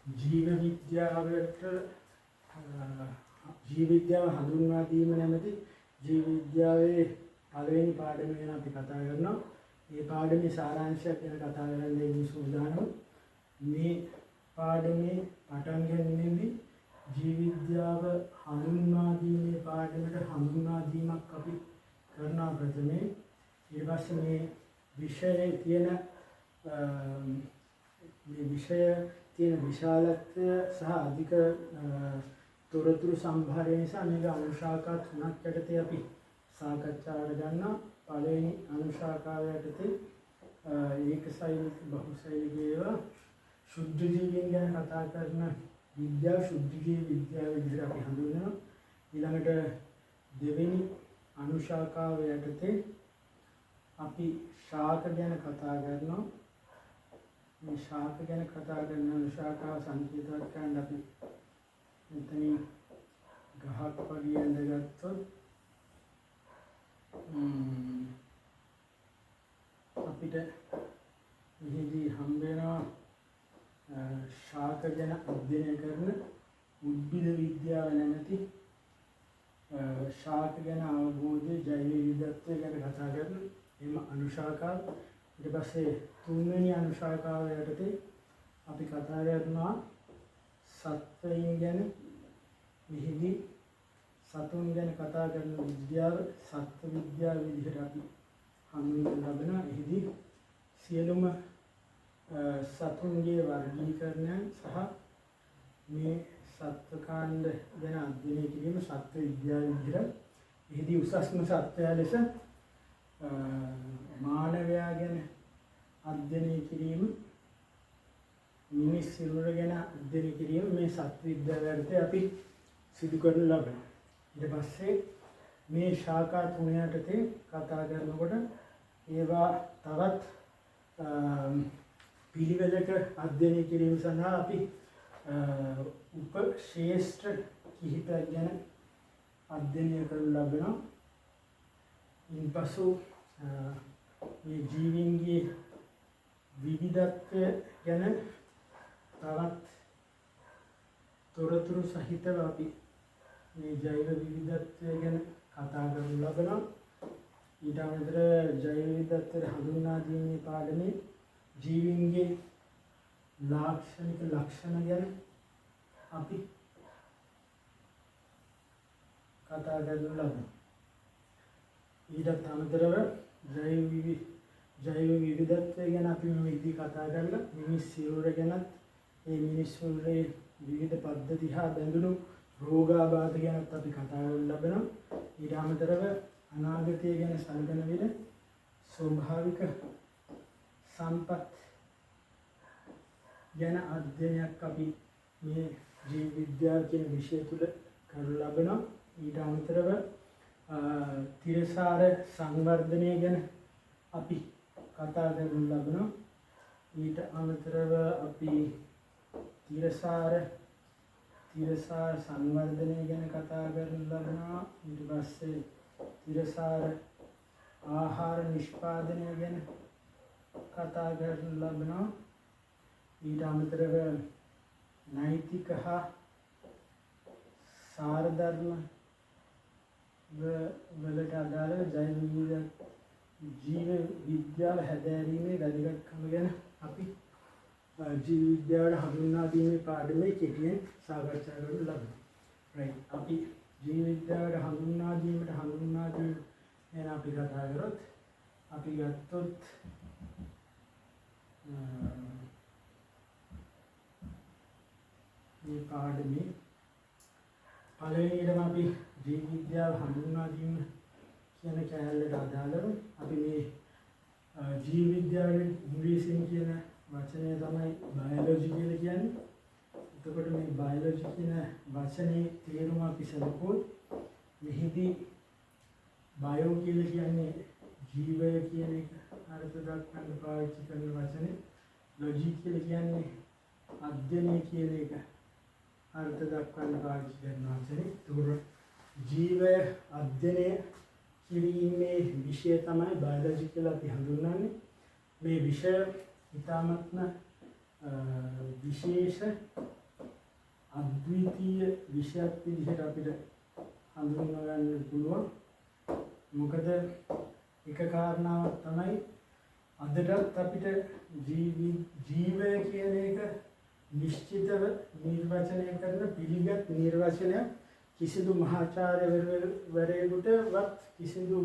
ජීව විද්‍යාවට ජීව විද්‍යාව හඳුන්වා දීම නැමැති ජීව විද්‍යාවේ පළවෙනි පාඩම ගැන අපි කතා කරනවා. මේ පාඩමේ සාරාංශයක් ගැන කතා කරන්න ඉන්නේ සූදානම්. මේ පාඩමේ පටන් ගැනීමේදී ජීව විද්‍යාව හඳුන්වා දීමේ පාඩමට හඳුන්වා දීමක් අපි කරනවා ප්‍රථමයෙන්. ඊට පස්සේ මේ විෂයේ තියෙන මේ විෂය තියෙන විශාලත්වය සහ අධික තොරතුරු සම්භාරය නිසා මේක අනුශාඛා තුනක් යටතේ අපි සාකච්ඡාවට ගන්නවා. පළවෙනි අනුශාඛාව යටතේ ඒකශෛලික බහුශෛලික ඒවා ශුද්ධ ජීවීන් ගැන කතා කරන විද්‍යාව ශුද්ධ ජීව විද්‍යාව විදිහට අපි හඳුන්වනවා. ඊළඟට දෙවෙනි අනුශාඛාව යටතේ අපි ශාක ගැන කතා කරනවා. මේ ශාක ගැන කතා කරන අනුශාඛාව සංකේතවත් කරන්න අපි මෙතනින් ගහක් වගේ ඇඳගත්තොත් අපිට මෙහිදී හම්බ වෙනවා ශාක ගැන අධ්‍යයනය කරන උද්භිද විද්‍යාව නැමැති ශාක ගැන අවබෝධය ජෛව විවිධත්වය ගැන කතා කරන එම අනුශාඛාව. ඊට පස්සේ තුන්වෙනි අනුශාඛාව යටතේ අපි කතා කරනවා සත්වයින් ගැන. මෙහිදී සතුන් ගැන කතා කරන විද්‍යාව සත්ව විද්‍යාව විදිහට අපි හඳුන්වනු ලබනවා. එහිදී සියලුම සතුන්ගේ වර්ගීකරණයන් සහ මේ සත්ව කාණ්ඩ ගැන අධ්‍යයනය කිරීම සත්ව විද්‍යාව විදිහට. එහිදී උසස්ම සත්වයා ලෙස මානවයා ගැන අධ්‍යයනය කිරීම, මිනිස් සිරුර ගැන අධ්‍යයනය කිරීම මේ සත්ව විද්‍යාව යටතේ අපි සිදු කරනු ලබනවා. ඊට පස්සේ මේ ශාඛා තුන යටතේ කතා කරනකොට ඒවා තවත් පිළිවෙලට අධ්‍යයනය කිරීම සඳහා අපි උප ශේෂ්ත්‍ර කිහිපයක් ගැන අධ්‍යයනය කරනු ලබනවා. ඉන්පසු මේ ජීවීන්ගේ විවිධත්වය ගැන තවත් තොරතුරු සහිතව අපි මේ ජෛව විවිධත්වය ගැන කතා කරනු ලබනවා. ඊට අමතරව ජෛව විවිධත්වයට හඳුන්වා දීමේ පාඩමේ ජීවීන්ගේ ලාක්ෂණික ලක්ෂණ ගැන අපි කතා කරනු ලබනවා. ඊටත් අමතරව ජෛව විවිධත්වය ගැන අපි මේ විදිහ කතා කරලා මිනිස් සිරුර ගැනත් ඒ මිනිස් සිරුරේ විවිධ පද්ධති හා බැඳුණු රෝගාබාධ ගැනත් අපි කතා කරනු ලබනවා. ඊට අමතරව අනාගතය ගැන සලකන විට ස්වභාවික සම්පත් ගැන අධ්‍යයනයක් අපි මේ ජීව විද්‍යාව කියන විෂය තුල කරනු ලබනවා. ඊට අමතරව තිරසාර සංවර්ධනය ගැන අපි කතා කරනු ලබනවා. ඊට අමතරව අපි තිරසාර සංවර්ධනය ගැන කතා කරනු ලබනවා. ඊට පස්සේ තිරසාර ආහාර නිෂ්පාදනය ගැන කතා කරනු ලබනවා. ඊට අමතරව නෛතික හා සාරධර්ම වලට අදාළව ජෛව ජීව විද්‍යාව හැදෑරීමේ වැදගත්කම ගැන අපි ජීව විද්‍යාවට හඳුන්වා දීමේ පාඩමේ කෙටියෙන් සාකච්ඡා කරනු ලබනවා. රයිට්. අපි ජීව විද්‍යාවට හඳුන්වා දීමට හඳුන්වා දීම ගැන අපි කතා කරොත් අපි ගත්තොත් මේ පාඩමේ පළවෙනියටම අපි ජීව විද්‍යාව හඳුන්වා දීම කියන කෑල්ලට අදාළව අපි මේ ජීව විද්‍යාවේ ඉංග්‍රීසියෙන් කියන වචනය තමයි බයොලොජි කියලා කියන්නේ. එතකොට මේ බයොලොජි කියන වචනේ තේරුම අපි සැලකුවොත් මෙහිදී බයෝ කියලා කියන්නේ ජීවය කියන එක අර්ථ දක්වන්න පාවිච්චි කරන වචනේ. ලොජි කියලා කියන්නේ අධ්‍යයනය කියන එක අර්ථ දක්වන්න පාවිච්චි කරන වචනේ. එතකොට ජීවය අධ්‍යයනය කිරීමේ විෂය තමයි බයොලොජි කියලා අපි හඳුන්වන්නේ. මේ විෂය ඉතාමත්ම විශේෂ අද්විතීය විෂයක් විදිහට අපිට හඳුන්වා ගන්න පුළුවන්. මොකද එක කාරණාවක් තමයි අදටත් අපිට ජීවය කියන එක නිශ්චිතව නිර්වචනය කරන පිළිගත් නිර්වචනයක් කිසිදු මහාචාර්යවරයෙකුටවත් කිසිදු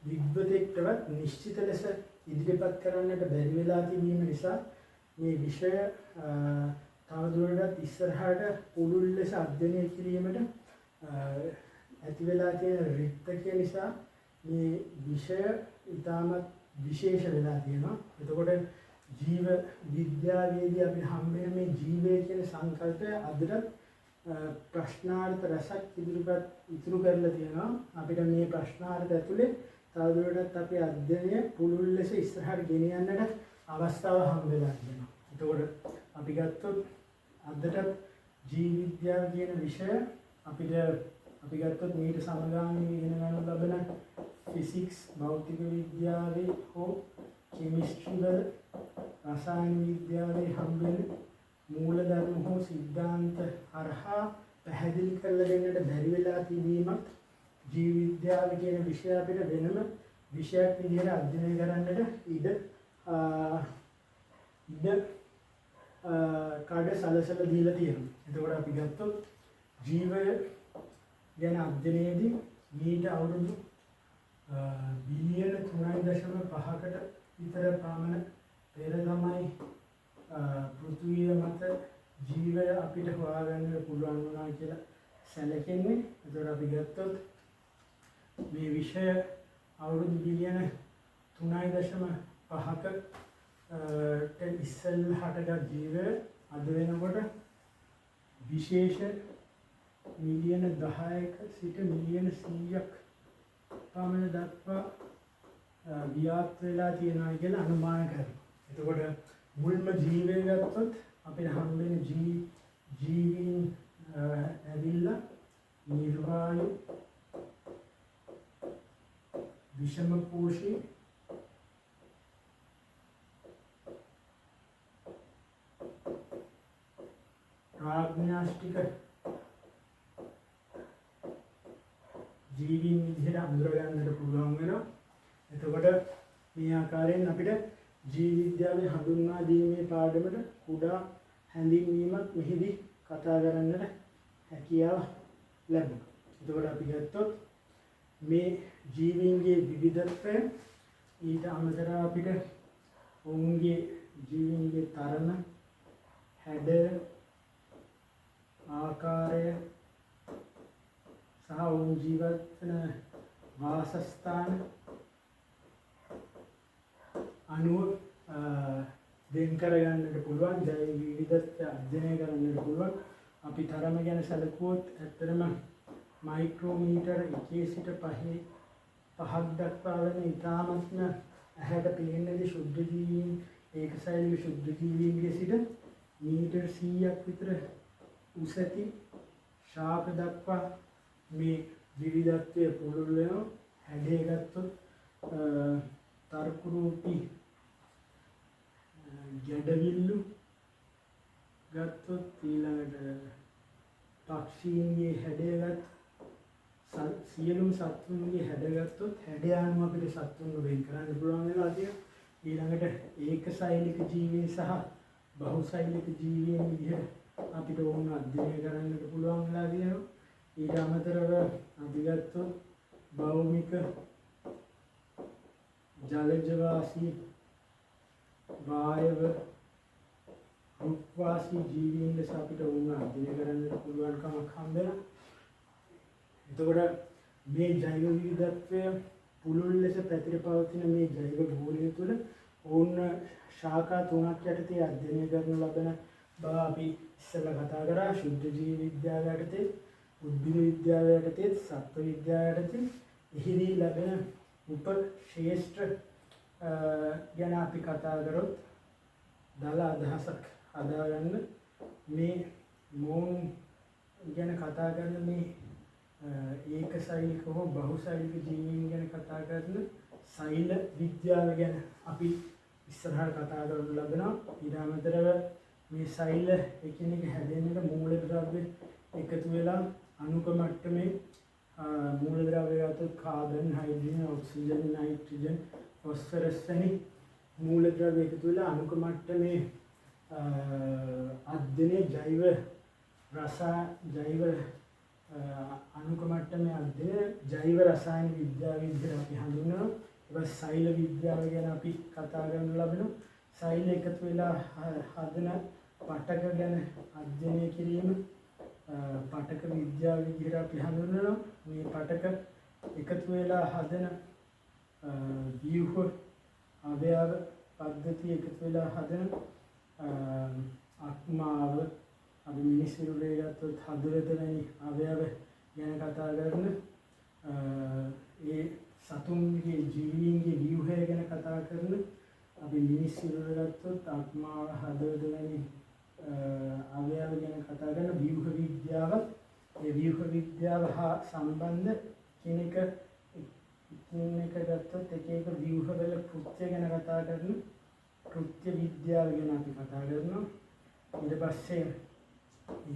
විද්වතෙක්ටවත් නිශ්චිත ලෙස ඉදිරිපත් කරන්නට බැරි වෙලා තිබීම නිසා මේ විෂය තවදුරටත් ඉස්සරහට පුළුල් ලෙස අධ්‍යයනය කිරීමට ඇති වෙලා තියෙන රික්තකය නිසා මේ විෂය ඉතාමත් විශේෂ වෙලා තියෙනවා. එතකොට ජීව විද්‍යාවේදී අපිට හම්බ වෙන මේ ජීවය කියන සංකල්පය අදටත් ප්‍රශ්නාර්ථ රසක් ඉදිරිපත් ඉතුරු කරලා තියෙනවා. අපිට මේ ප්‍රශ්නාර්ථ ඇතුලේ තවදුරටත් අපේ අධ්‍යයනය පුළුල් ලෙස ඉස්සරහට ගෙනියන්නට අවස්ථාව හම්බ වෙලා තියෙනවා. එතකොට අපි ගත්තොත් අදටත් ජීව විද්‍යාව කියන විෂය අපිට අපි ගත්තොත් මීට සමගාමීව ඉගෙන ගන්න ලබන ෆිසික්ස් භෞතික විද්‍යාවේ හෝ කෙමිස්ට්‍රි වල රසායන විද්‍යාවේ හම්බ වෙන මූලධර්ම හෝ සිද්ධාන්ත හරහා පැහැදිලි කරලා දෙන්නට බැරි වෙලා තිබීමත් ජීව විද්‍යාව කියන විෂය අපිට වෙනම විෂයක් විදිහට අධ්‍යයනය කරන්නට ඉඩ ඉඩ කඩ සලසලා දීලා තියෙනවා. එතකොට අපි ගත්තොත් ජීවය ගැන අධ්‍යයනයේදී මීට අවුරුදු බිලියන 3.5කට විතර පමණ පෙර තමයි පෘථිවිය මත ජීවය අපිට හොයාගන්න පුළුවන් වුණා කියලා සැලකෙන්නේ. එතකොට අපි ගත්තොත් මේ විෂය අවුරුදු බිලියන 3.5කට ඉස්සෙල්ලා හටගත් ජීවය අද වෙනකොට විශේෂ මිලියන 10ක සිට මිලියන 100ක් පමණ දක්වා ව්‍යාප්ත වෙලා තියෙනවා කියලා අනුමාන කරනවා. එතකොට මුල්ම ජීවය ගත්තොත් අපිට හම්බ වෙන ජීවීන් ඇවිල්ලා නිර්වායු විෂමපෝෂී ප්‍රාඥාෂ්ටික ජීවීන් විදිහට අඳුර ගන්නට පුළුවන් වෙනවා. එතකොට මේ ආකාරයෙන් අපිට ජීව විද්‍යාවේ හඳුන්වා දීමේ පාඩමට කුඩා හැඳින්වීමක් මෙහිදී කතා කරන්නට හැකියාව ලැබුණා. එතකොට අපි ගත්තොත් මේ ජීවීන්ගේ විවිධත්වය ඊට අමතරව අපිට ඔවුන්ගේ ජීවීන්ගේ තරම, හැඩ, ආකාරය සහ ඔවුන් ජීවත් වන වාසස්ථාන අනුව වෙන් කරගන්නට පුළුවන්, ජෛව විවිධත්වය අධ්‍යයනය කරන්නට පුළුවන්. අපි තරම ගැන සැලකුවොත් ඇත්තටම මයික්‍රෝමීටර් 1 සිට 5 දක්වා වෙන ඉතාමත්ම ඇහැට පේන දේ ශුද්ධ ජීවීන්, ඒකසෛලික ශුද්ධ ජීවීන්ගේ සිට මීටර් 100ක් විතර උස ඇති ශාක දක්වා මේ විවිධත්වය පුළුල් වෙනවා. හැඩය ගත්තොත් තර්කරූපී ගැඩවිල්ලු ගත්තොත්, ඊළඟට පක්ෂීන්ගේ හැඩය ගත්තොත්, සියලුම සත්තුන්ගේ හැඩ ගත්තොත් හැඩය අනුව අපිට සත්තුන්ව වෙන් කරන්න පුළුවන් වෙලා තියෙනවා. ඊළඟට ඒකසෛලික ජීවීන් සහ බහුසෛලික ජීවීන් විදිහට අපිට ඔවුන් අධ්‍යයනය කරන්නට පුළුවන් වෙලා තියෙනවා. ඊට අමතරව අපි ගත්තොත් භෞමික ජලජවාසී වායව රුක්වාසී ජීවීන් ලෙස අපිට ඔවුන් අධ්‍යයනය කරන්නට පුළුවන්කමක් හම්බ වෙනවා. එතකොට මේ ජෛව විවිධත්වය පුළුල් ලෙස පැතිර පවතින මේ ජෛව ගෝලය තුළ ඔවුන් ශාඛා තුනක් යටතේ අධ්‍යයනය කරනු ලබන බව අපි ඉස්සෙල්ලා කතා කරා. ශුද්ධ ජීව විද්‍යාව යටතේ, උද්භිද විද්‍යාව යටතේ, සත්ව විද්‍යාව යටතේ එහිදී ලැබෙන උප ශේෂ්ත්‍ර ගැන අපි කතා කරොත් දල අදහසක් හදාගන්න මේ මොවුන් ගැන කතා කරන මේ ඒකසෛලික හෝ බහුසෛලික ජීවීන් ගැන කතා කරන සෛල විද්‍යාව ගැන අපි ඉස්සරහට කතා කරනු ලබනවා. ඊට අමතරව මේ සෛල එකිනෙක හැදෙන්නට මූලද්‍රව්‍ය එකතු වෙලා අණුක මට්ටමේ මූලද්‍රව්‍ය ගත්තොත් carbon, hydrogen, oxygen, nitrogen, phosphorus වැනි මූලද්‍රව්‍ය එකතු වෙලා අණුක මට්ටමේ අධ්‍යයනය ජෛව රසා ජෛව අණුක මට්ටමේ අධ්‍යයනය ජෛව රසායන විද්‍යාව විදිහට අපි හඳුන්වනවා. ඒ වගේ සෛල විද්‍යාව ගැන අපි කතා කරනු ලබනවා. සෛල එකතු වෙලා හදන පටක ගැන අධ්‍යයනය කිරීම පටක විද්‍යාව විදිහට අපි හඳුන්වනවා. මේ පටක එකතු වෙලා හදන ව්‍යුහ අවයව පද්ධතිය එකතු වෙලා හදන අක්මාව, අපි මිනිස් සිරුරේ ගත්තොත් හදවත වැනි අවයව ගැන කතා කරන, ඒ සතුන්ගේ ජීවීන්ගේ ව්‍යුහය ගැන කතා කරන, අපි මිනිස් සිරුර ගත්තොත් අක්මාව, හදවත වැනි අවයව ගැන කතා කරන ව්‍යුහ විද්‍යාවත්, ඒ ව්‍යුහ විද්‍යාව හා සම්බන්ධ කෙනෙක් එකින් එක ගත්තොත් එක එක ව්‍යුහවල කෘත්‍ය ගැන කතා කරන කෘත්‍ය විද්‍යාව ගැන අපි කතා කරනවා. ඊට පස්සේ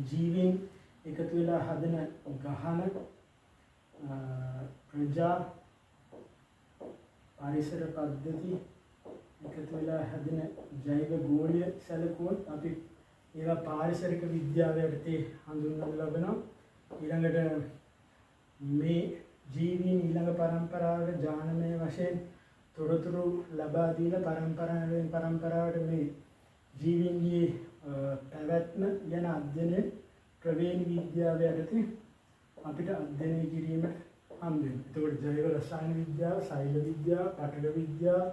ජීවීන් එකතු වෙලා හදන ගහන ප්‍රජා පරිසර පද්ධති එකතු වෙලා හැදෙන ජෛව ගෝලීය සැලකුවොත් අපි ඒවා පාරිසරික විද්‍යාව යටතේ හඳුන්වනු ලබනවා. ඊළඟට මේ ජීවීන් ඊළඟ පරම්පරාවට ජානමය වශයෙන් තොරතුරු ලබා දීලා පරම්පරාවෙන් පරම්පරාවට මේ ජීවීන්ගේ පැවැත්ම ගැන අධ්‍යයනය ප්‍රවේණි විද්‍යාව යටතේ අපිට අධ්‍යයනය කිරීමට හම්බ වෙනවා. එතකොට ජෛව රසායන විද්‍යාව, සෛල විද්‍යාව, පටක විද්‍යාව,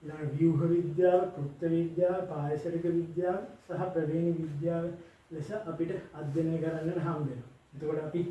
ඊළඟ ව්‍යුහ විද්‍යාව, කෘත්‍ය විද්‍යාව, පාරිසරික විද්‍යාව සහ ප්‍රවේණි විද්‍යාව ලෙස අපිට අධ්‍යයනය කරන්න හම්බ වෙනවා. එතකොට අපි